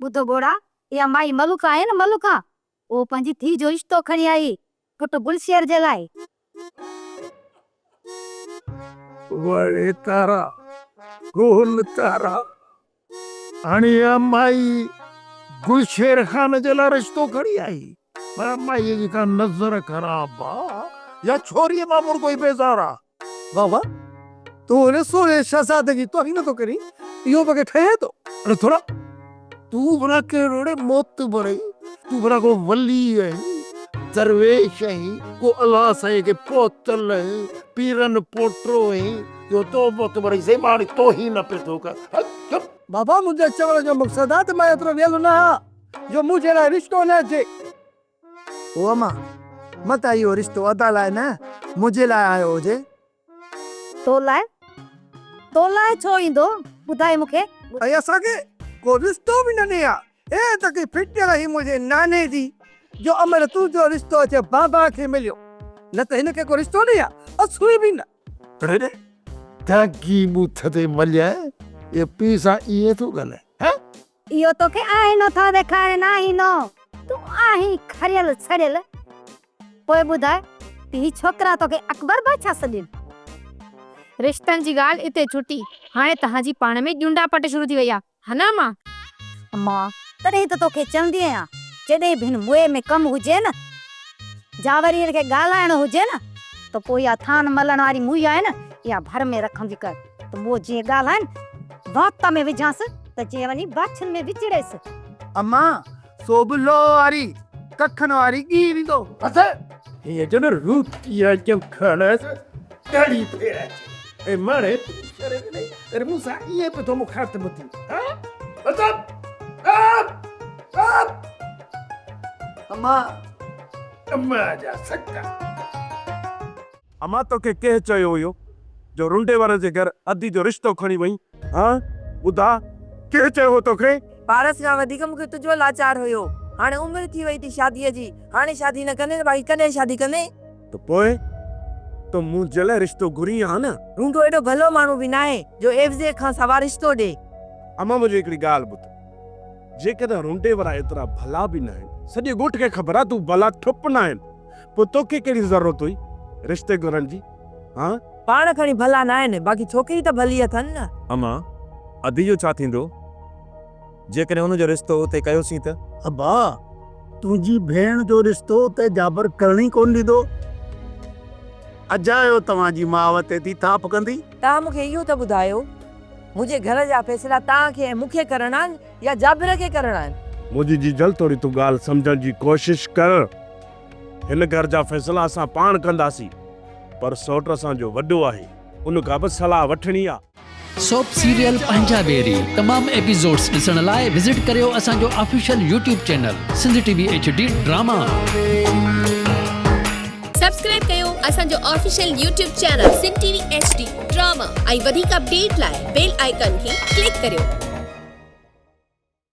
ٻڌ ٻوڙا، اها مائي ملوڪا آهي نه ملوڪا، اهو پنهنجي ڌيء جو رشتو کڻي آئي پٽ گلشير جي لاء. وڙي تارا، گول تارا، هاڻي اها مائي گلشير خان جي لاء رشتو کڻي آئي. پر مائيء جي ڪا نظر خراب آ يا ڇوريء مان مرڳو ئي بيزار آ. بابا، تون هن سهڻي شهزادي جي توهين نه ٿو ڪرين، اهو به ڪي ٺهي ٿو؟ اڙي ٿورا، تون ڀلا ڪهڙو اڙي معتبر آهين، تون ڀلا ڪو ولي آهين، درويش آهين، ڪو الله سائين کي پهتل آهين، پيرن پوٽو آهين، جو تو معتبر آهين، سائين مان هاڻي توهين نه پيو ٿو ڪران، هل چپ. بابا، منهنجي چوڻ جو مقصد آهي ته مان ايترو ويل نه آهيان جو منهنجي لاء رشتو نه اچي. او اما، متان اهو رشتو ادا لاء نه، منهنجي لاء آيو هجي. تو لاء؟ تو لاء ڇو ايندو؟ ٻڌاء مون کي. ۽ اسان کي ڪو رشتو به نه ڏي ها. اي ته ڪي ڦٽيل هئي منهنجي ناني جي، جو امڙ تنهنجو رشتو اچي بابا کي مليو، نه ته هن کي ڪو رشتو ڏي ها، اصل به نه. اڙي داغي ٻوٿ تي مليائين، اهو پيء سان ائين ٿو ڳالهائين، هان؟ اهو توکي آئينو ٿو ڏيکارين آئينو، تون آهين کريل سڙيل. پوء ٻڌاء ته هي ڇوڪرا توکي اڪبر بادشاهه سڏين؟ رشتن جي ڳالهه اتي ڇٽي، هاڻي توهان جي پاڻ ۾ ڄونڊا پٽ شروع ٿي وئي آ، ها نه امان؟ امان، تڏهن ته توکي چوندي آهيان، جڏهن به هن موئي ۾ ڪم هجي نه، جا وري هن کي ڳالهائڻو هجي نه، ته پوء اها ٿان ملڻ واري موئي آهي نه، اها ڀر ۾ رکندي ڪر ته موئو جيئن ڳالهائين، وات ۾ وجهانس ته جيئن وڃي باڇن ۾ وچڙيس. امان، سو به لوهه واري ڪکن واري ڳهي ويندو. بس هيئن جو نه روٽيء جو کڻس ڏاڙهي ڦيرائي ڇڏي. اي ماڻهي تون شرم نه تري مون سان ائين پيو ٿو مخاطب ٿين ها؟ بس آپ آپ. امان. امان جا سڪا. امان توکي ڪنهن چيو هيو جو رنڊي وارن جي گهر ادي جو رشتو کڻي وئين هان ٻڌاء ڪنهن چيو هو توکي؟ پارس کان وڌيڪ مون کي تنهنجو لاچار هيو. هاڻي عمر ٿي وئي ٿي شاديء جي. هاڻي شادي نه ڪندين ته باقي ڪڏهن شادي ڪندين؟ ته پوء تون مون جي لاء رشتو گهرين ها نه؟ رونڊو ايڏو ڀلو ماڻهو به ناهي جو عيوضي کان سوا رشتو ڏي. امان منهنجي هڪڙي ڳالهه ٻڌ. جيڪڏهن رونڊي وارا ايترا ڀلا به ناهن، سڄي ڳوٺ کي خبر آهي تون ڀلا ٺپ ناهين. پوء توکي ڪهڙي ضرورت هئي رشتي گهرڻ جي، هان؟ پاڻ کڻي ڀلا ناهن، باقي ڇوڪري ته ڀلي اٿن نه. امان، ادي جو ڇا ٿيندو؟ جيڪڏهن ان جو رشتو اتي ڪيوسين ته؟ ابا، تنهنجي ڀيڻ جو رشتو اتي جابر ڪرڻ ئي ڪونه ڏيندو. اجايو توهان جي ماء تي ٿي ٿاڦ ڪندي. توهان مون کي اهو ته ٻڌايو، منهنجي گهر جا فيصلا توهان کي ۽ مون کي ڪرڻا آهن يا جابر کي ڪرڻا آهن؟ منهنجي جيجل ٿوري تون ڳالهه سمجهڻ جي ڪوشش ڪر. هن گهر جا فيصلا اسان پاڻ ڪنداسين پر سئوٽ اسان جو وڏو آهي ان کان به صلاح وٺڻي آ. سوپ سيريل پنهنجا ويري تمام ايپيسوڊس ڏسڻ لاء وزٽ ڪريو اسان جو official YouTube channel Sindh T V H D drama. Subscribe ڪيو اسان جو official YouTube channel Sindh T V H D drama ۽ وڌيڪ اپڊيٽ لاء بيل آئيڪان کي ڪلڪ ڪريو.